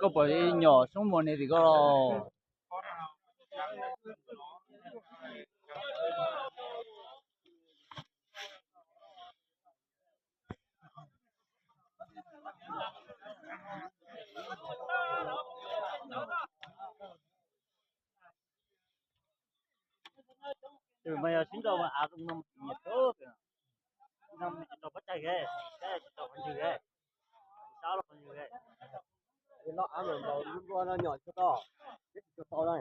Koj puas nyom Soob Muas niag tim koj los? Mas yog sib nrau mas av zoo no mas nyiam tub, no mas tsis tau pab tsaig, tsis tau qhov ntswg, sab los qhov ntswg. Loj av mas ntaus lub npua no nyom tsis tau, tsis tau na.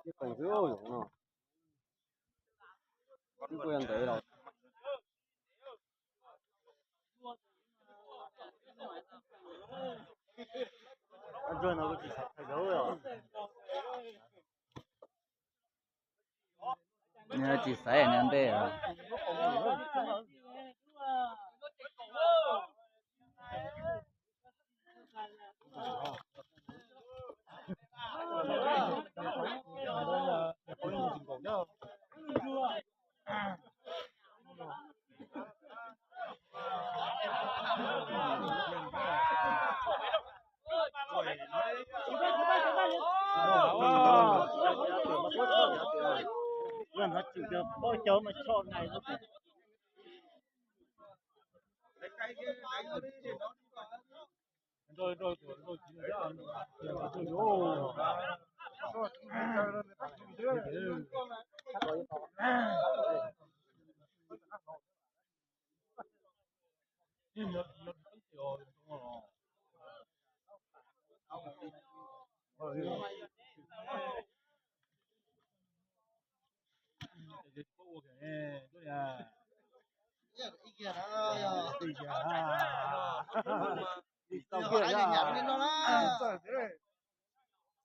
Tsis qees xwb no. Twb kuj yog ntawd los. Ntsuag no kuj tsis xav zaub os. Nws tsis xaiv nws ntej os.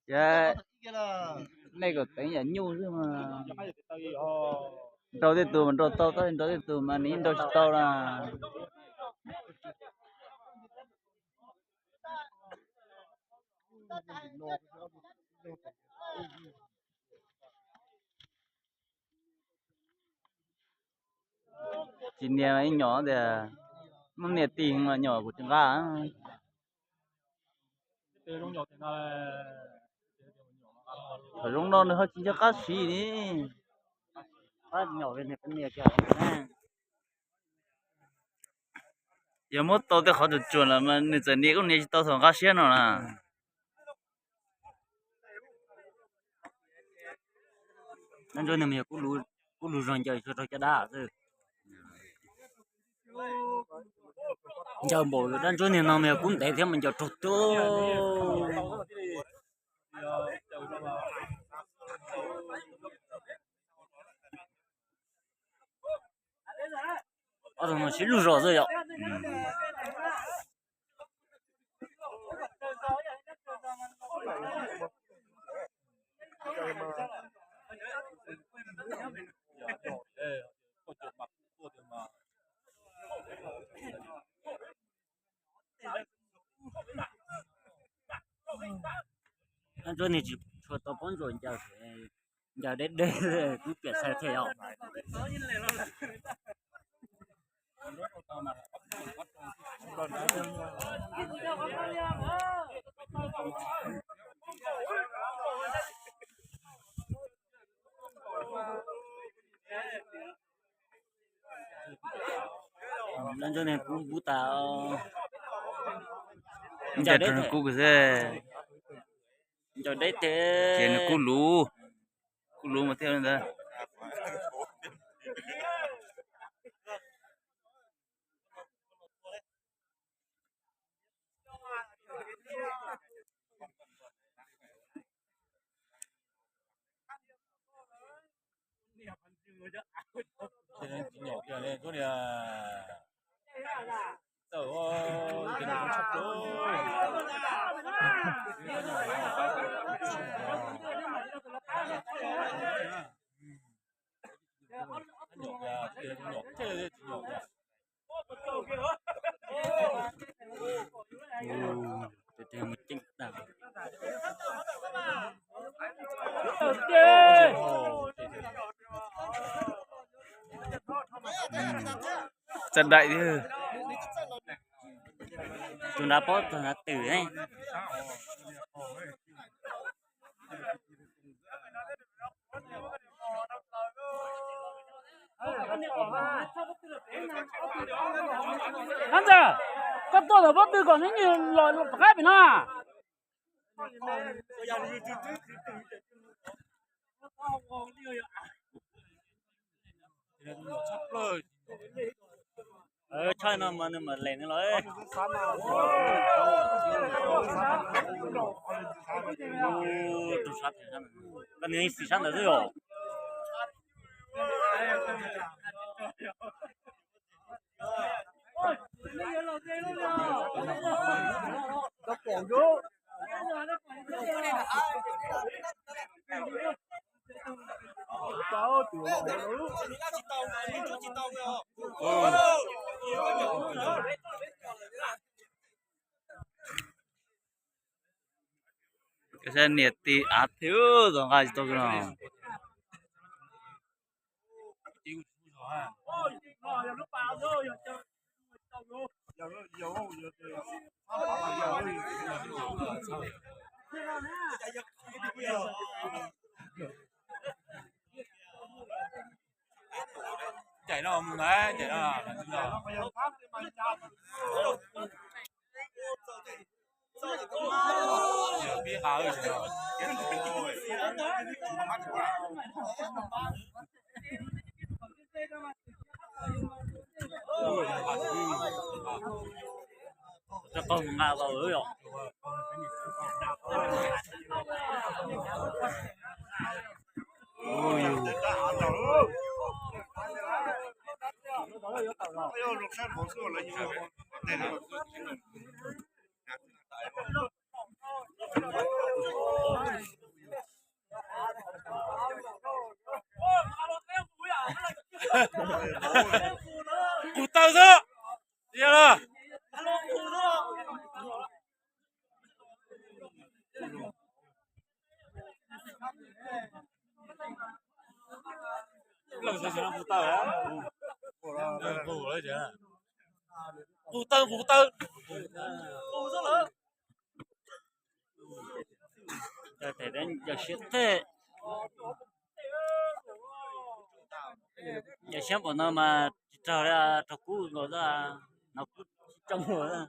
Ces nej kom teev yam nyuj xwb mas. Nrau tej tus mas nrau tau, tab sis nrau tej tus mas nws yeej nrau tsis tau na. Tsis nias ib nyom tias, muab nias tig los nyom kuv tsis nqa. Thaum zoo no nws ho tsis nco qab siv li. Yog muab tau tej qhov tsuam tsuam lawm mas nws txawm nias kuj nias tsis tau thaum nqa siab no na. Dab ntsuab niag mas yog kub lug zog ncaws tsuag raug caj dab xwb. Ncaws npaum dab ntsuab niag no mas yog kub ntev thiab mas ncaws raug tub. Ob tug no sib lug zog xwb yom. Dab ntsuab niag tsis tshua tau paub ntsuas ncaws, ncaws deb deb, kub piam xaw thiaj yom. Dab ntsuab niag kub kub tas. Ncaws deb kub xwb. Ncaws deb tes ces nws kub luv, kub luv mas thiaj li ntawd. Txawj daim thiab. Tus nrad paub txog nrad twm ne. Ab ntxawg, koj tuaj thaum pob tw kom neb nws los rov qab pem no. Tshaj no mas nws mam les nws los. Koj nws xis sab ntawd xwb os. Saib niam tij av thiab zoo nqa tsis tau no. Caim no mus na, caim no. Rau qaug mus nqa tau lawm yom. Qus taw xwb. Qus taw, qus taw. Yog siab tej, yog siab npaum no mas tsis raug, raug kub nkaus xwb, no kub tsis coob nkaus xwb.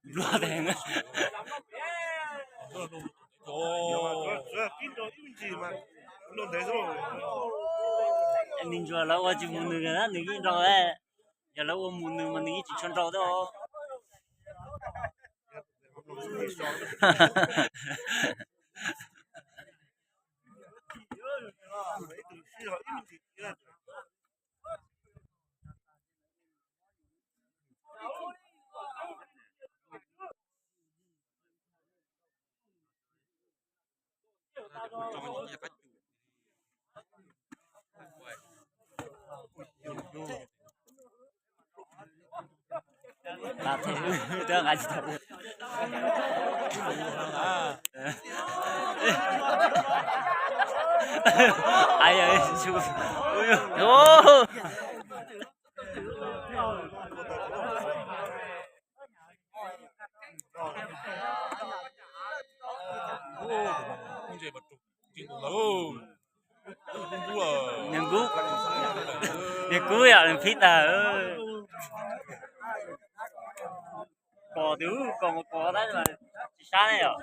Nplua teev. Nws ntsuag lawv ua tsis mus nws na, nws yeej nrau. Yog lawv ua mus nws mas nws yeej tsis tshua nrau thiab os. Niag kub, niag kub yom, nws phib tag. Kos tus, kos mas kos tab sis tsis sab ne yom.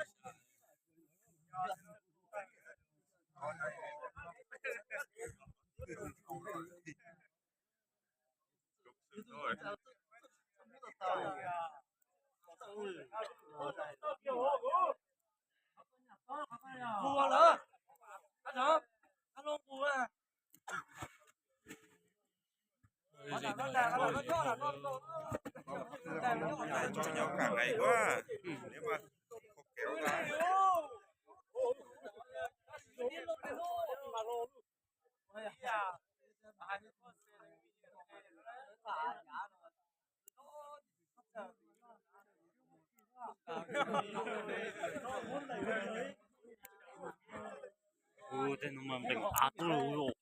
Nyob cả ngày quá. Nếu mà không kéo ra. Ua tej no mas npeem av tuaj lawm.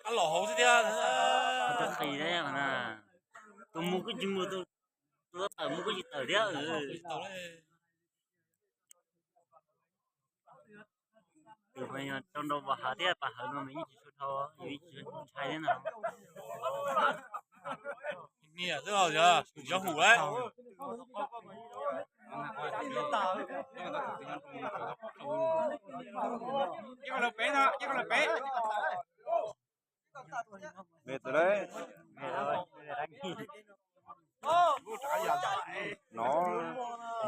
Qab los hauv xwb thiab. Tus qis thiab na, tus mus kuj tsis mus, tus tawm mus kuj tsis tawm thiab. Tus mas yog rau nrau Paj Hawv thiab, Paj Hawv no nws yeej tsis tshua dhau, yus yeej tsis ntshai thiab no. Niam xwb los yog tus cov hum lawm. Mệt rồi đấy. Nó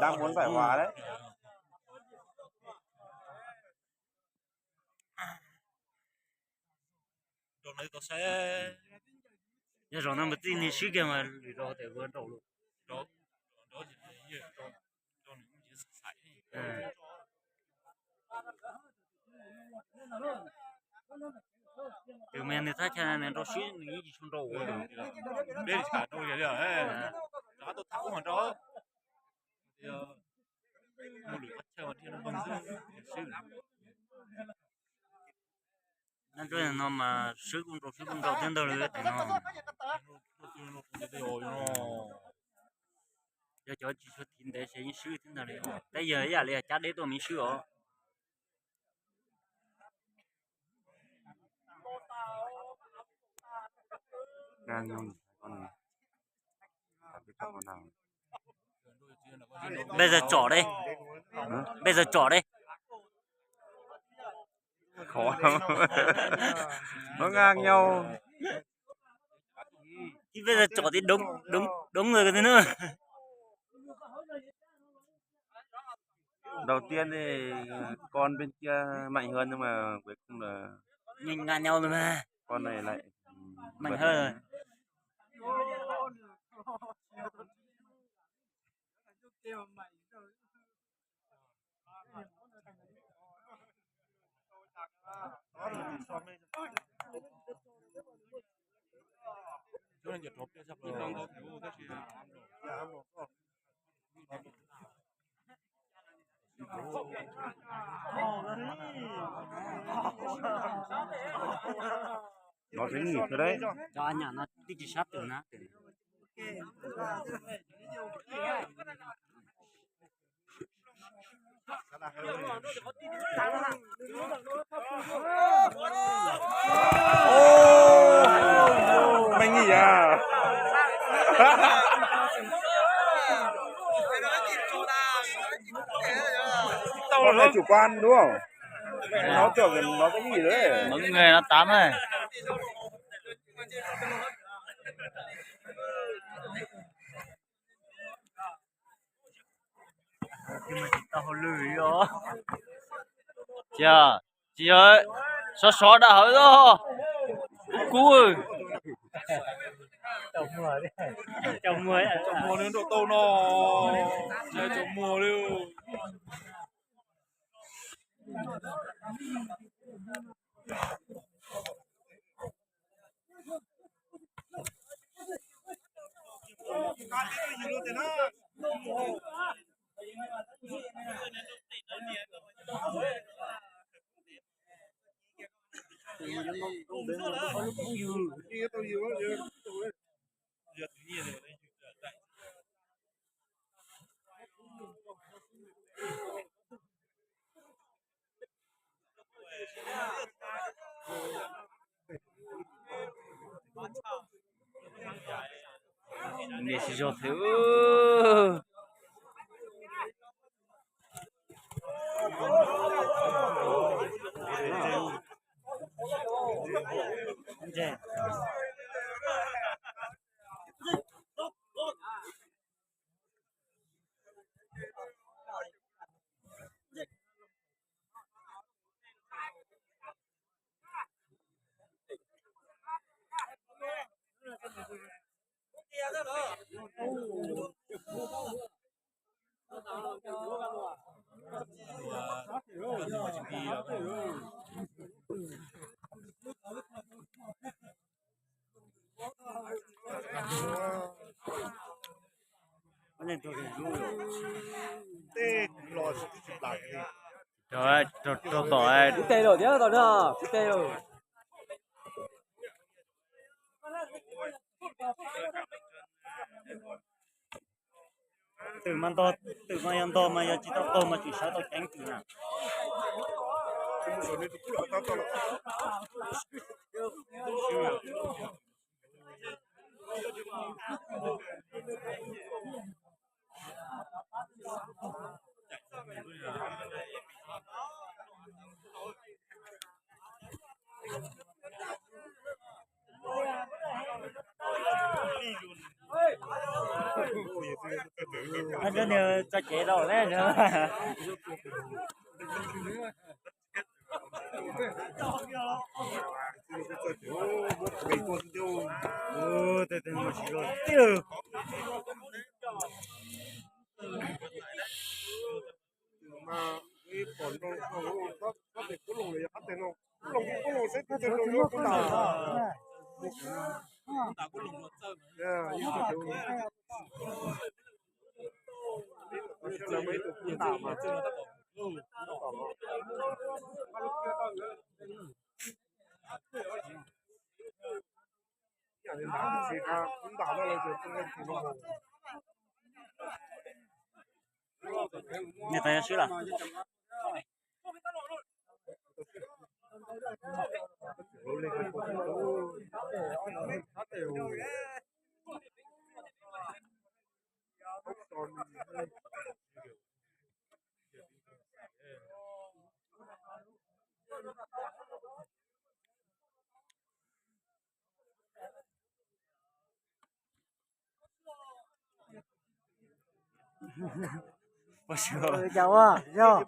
đang muốn giải hòa đấy. Yog zaum no mas txij niag swb kiag mas lwm zaus tias ua nraum lawm. Tus mas nws thaj chaw nws nrau swb nws yeej tsis tshua nrau ua. Peb li cas rau yog li, rov qab tuaj tham ub mas rau. Mus lwm qhov chaw mas dhia npog xwb, swb. Nyob rau no mas swb kuj nrau, swb kuj nrau thiab ntag li tej no. Yog cov tsis tshua thim ntev ces yeej swb thiab ntag li. Tab yog ib yam li cab deb tuaj mas swb os. Bây giờ trỏ đây. Bây giờ trỏ đây. Khó lắm. Nó ngang nhau. Chứ bây giờ trỏ thì đúng, đúng, đúng rồi cái thứ nữa. Đầu tiên thì con bên kia mạnh hơn nhưng mà cuối cùng là Nhìn ngang nhau rồi mà. Con này lại Mạnh hơn rồi. No tseem nyim thiab dab. Cov nyam no twb tsis sab twm na. Meej nyim a. Tau los no chủ quan đúng không? Nó kiểu nó cái gì đấy. Mọi người nó tám này. Tsis tau hauj lwm os. Cia, tsis yog, sov sov dam hawv os. Kub kub. Cov muag nws nrau tau no. Cov muag li. Niam tsis zog thiab. Rau tom, ub, tes lawm thiab tom no, ub, tes lawm. Twm mas ntog, twm mas yog ntog mas yog tsis tau taug mas tseem sawv tau ceev twm na. Tso cev rau ne. Niam tais sib lawm. Ua cas ua yog,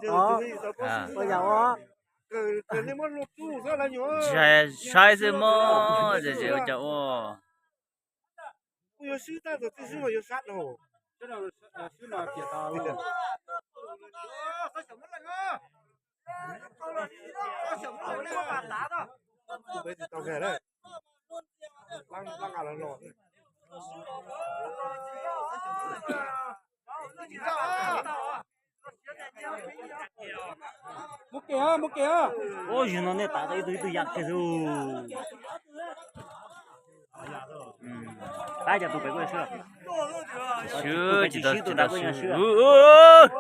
ua cas ua. Ntshai saib xwb mog, ces ua cas ua. Kuv yuav swb tab tus tij swb mas yuav sab dhau. Peb tsis tau kiag lawm. Lab nqa los los. Ua, yug no nej tav tau ib tug ib tug yam kiag xwb. Pab cov tus pem kuj yog swb. Swb, tsis tau, tsis tau swb.